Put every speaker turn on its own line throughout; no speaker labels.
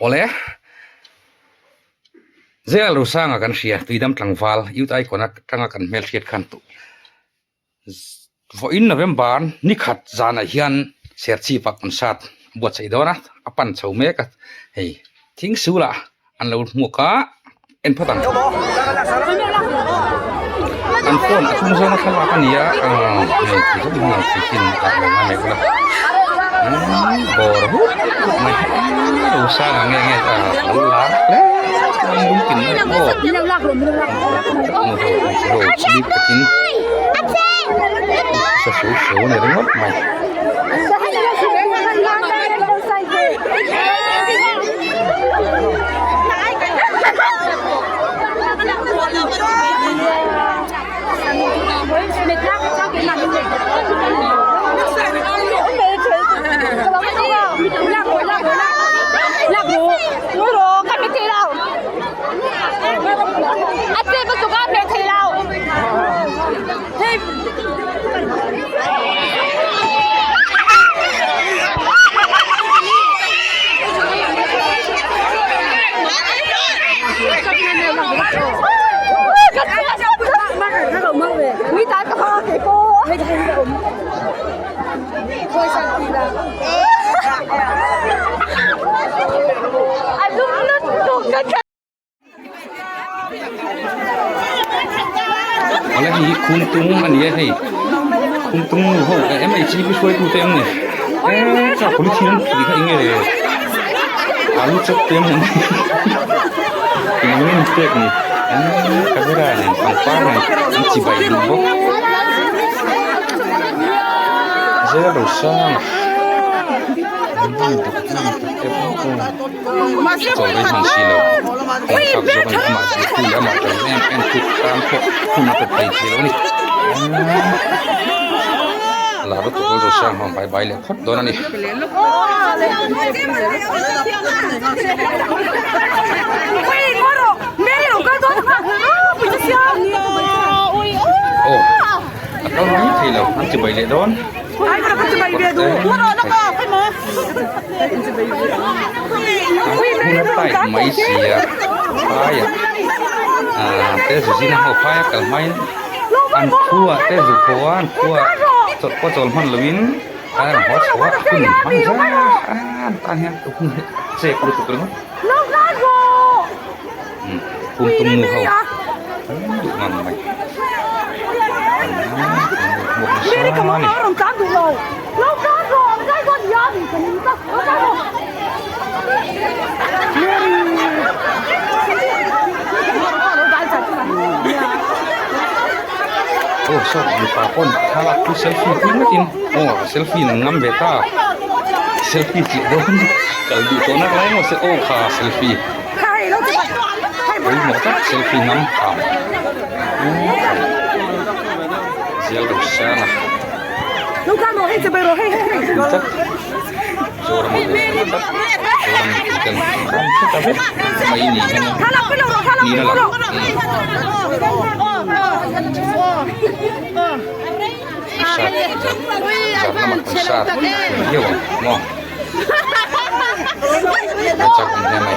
Awle Zel Rosanga kan hria Tuidam tlangval Youth Icon atanga kan hmelhriat khan Vawiin November ni khat zanah hian Serchhip ah concert a buatsaih dawn a, a pan chho mek a, hei thing sulah an lo hmuak a, en phawt ang. An phone a tum zawnga thlalak a ni a, hei ti zawng hian ang theihin a lo ngai mai bawk a, bawr hup hup mai lo sang ang nge nge a lo lar hle chuan lungtin aw bik takin sa su su a ni ringawt mai. Awle hei hi khumtung a ni a hei khumtung nu ho eh MHP hruaitu te ang ni eh cha polythene an phih kha eng nge alu chop te ang eng nge an pek ni eh camera nen pangpar nen an chi bai duh bawk zel lo sang chaw rei hman si lo eng thlak zawk a ni amah zirtu leh amah ṭan em em tu tan pawh hun a pe thei thei lo a ni lar lutuk rawlru sang ho bai bai leh phawt dawn a ni. Aw a kal mai thei lo an ti bai leh dawn. Hun a tight mai si a phaiah ah te zu zin a ho phaia kal hmain an khuaah te zu pawh a an khuaah chawlh pawh chawl hman loin a rawn haw chho a hun hmang zar a an tan hian hun hi a chek lutuk ringawt kum tum nu ho an duh ngang mai an hmuak nasa a ni. Aw saw mipa pawn thlalak chu selfie pui ngatin aw selfie an ngam ve ta selfie tih dawn kal duh tawh nak lai maw se aw kha selfie pawimawh tak selfie ngam tham zial ro sang a tlat Zoram a tlat Zoram mipui ten ram hret a vek mai ni hian niin a lang sat zan lamah kan sat viau ang maw a chak awm hle mai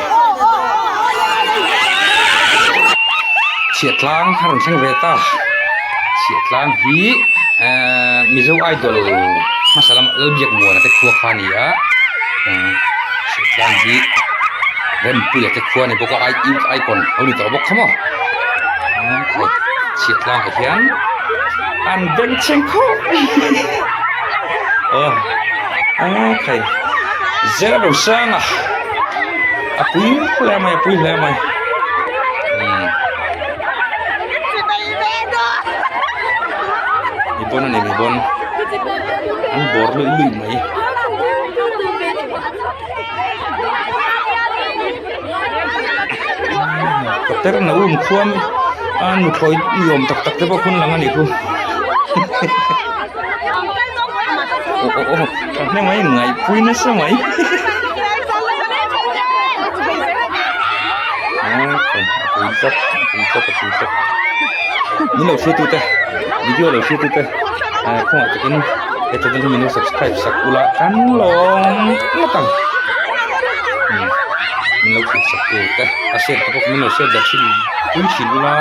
chhiahtlang a rawn thleng ve ta chhiahtlang hi ehh mizo idol hmasa lama Lalbiakmuana te khua kha a ni a chhiahtlang hi Rempuia te khua a ni bawk a youth icon a lo ni tawh bawk kha maw chhiahtlang ah hian an bengchheng khawp aw khai zero sanga a pui hle mai a pui hle mai umm mi pawn a ni mi pawn an bawr luih luih mai. Kapernaum khuam a nuthlawi ni awm tak tak te pawh hun lang a nih khu aw aw aw thahnem a inngaihpui nasa mai a pui tlat a pui tlat a pui tlat min lo hriat tute video lo hriat tute kawngah takin he channel hi min lo subscribe sak ula kan lawm ngawt ang. lo thlir sak tur te a share te pawh min lo share darh thin pui thin ula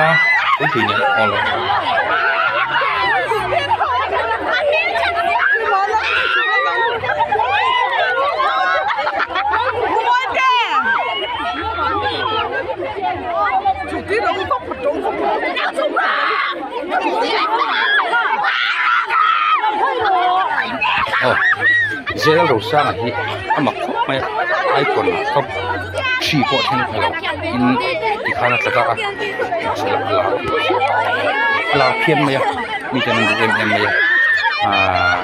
pui thin ang aw le. Aw Zel Rosanga hi a mak khawp mai a icon ah top three pawh thleng thei lo tin tikhan a tla ta a mahse a lar a lar phian mai a miten an duh em em mai a ahh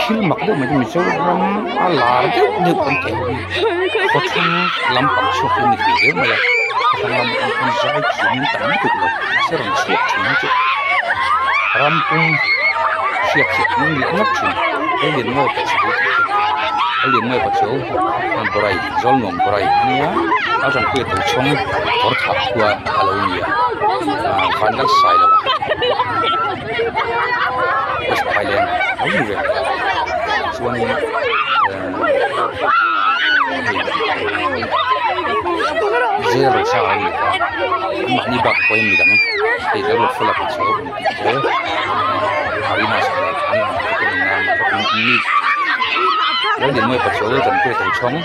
thil mak deuh mai chu Mizoram a lar deuh deuh kan tih ho hi khawthlang lampang chhuak hi an ni thei zel mai a khawthlang lam atang khan zai thiam in tam lutuk lo mahse rawn chhuak thin hi chu ram pum hriat hi an leh ngawt thin he lianmawi pachu tih chu he lianmawi pachu borai zawlnuam borai a nia a tanpuia tochhawng kawr thah khua a lo ni a ah vanlal sai lo west thailand a lo ni ve chuanin Zel resa a ni a mahni bak pawhin midang hei lo rawt fel a kha chu an tih te Arina Lallianmawia Pachuau Tanpuia Tochhawng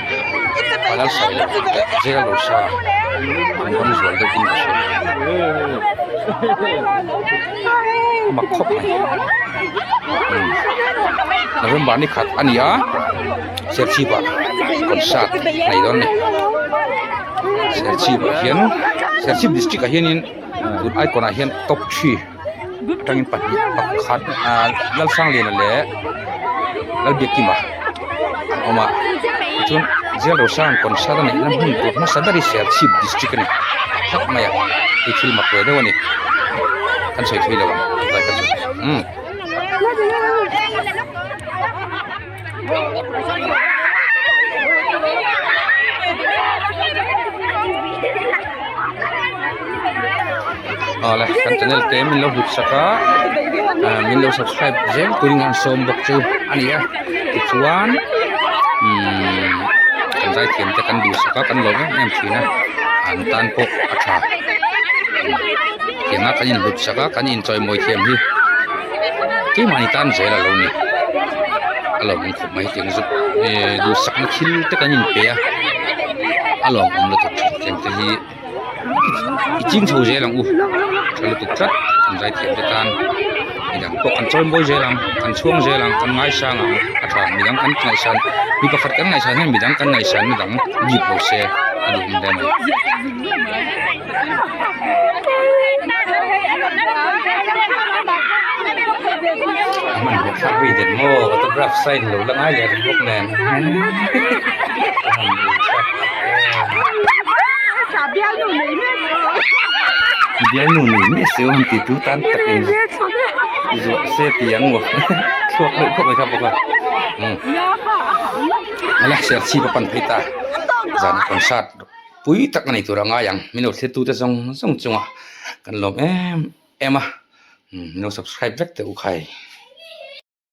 Palalsailo leh Zel Rosa an rawn zual deuh in ka hria a mak khawp mai November ni khat a ni a Serchhip ah concert a nei dawn a ni Serchhip ah hian Serchhip district ah hianin tun icon ah hian top three atangin pahnih pakhat ah Lalsangliana leh Lalbiakima an awm a tichuan Jail Roshan concert a neihna hmun tur hmasa ber hi Serchhip district a ni tlat mai a hei thil mak ve deuh a ni kan sawi thui lo ang tlai kha chu umm. Awle kan channel te min lo hlut sak a ah min lo subscribe zel turin an sawm bawk chu a ni a tichuan umm kan zaithiam te kan duhsak a kan lawm em em thin a an tan pawh a tha tianga kan inhlut sak a kan inchawimawi thiam hi keimahni tan zel a lo ni a lawmawm khawp mai tiang zuk eh duhsakna thil te kan inpe a a lawmawm lutuk tiang te hi i ching chho zel ang u tha lutuk tlat kan zaithiam te tan midang pawh kan chawimawi zel ang kan chhuang zel ang kan ngaisang ang a tha midang kan ngaihsan mi pakhat kan ngaihsan hian midang kan ngaihsan na dang dip lo se a duhawm hle mai. Hmanhmawh thlak vei den maw autograph sign lo la ngai leh rih bawk nen bialnu nei miah si han ti tu tan tak in zuah se ti ang maw thluak deuh khawp mai kha bawk a ala serchhip a pan phei ta zan concert pui tak a nei tur a ngai ang min lo thlir tute zawng zawng chungah kan lawm em em a min lo subscribe vek teh u khai.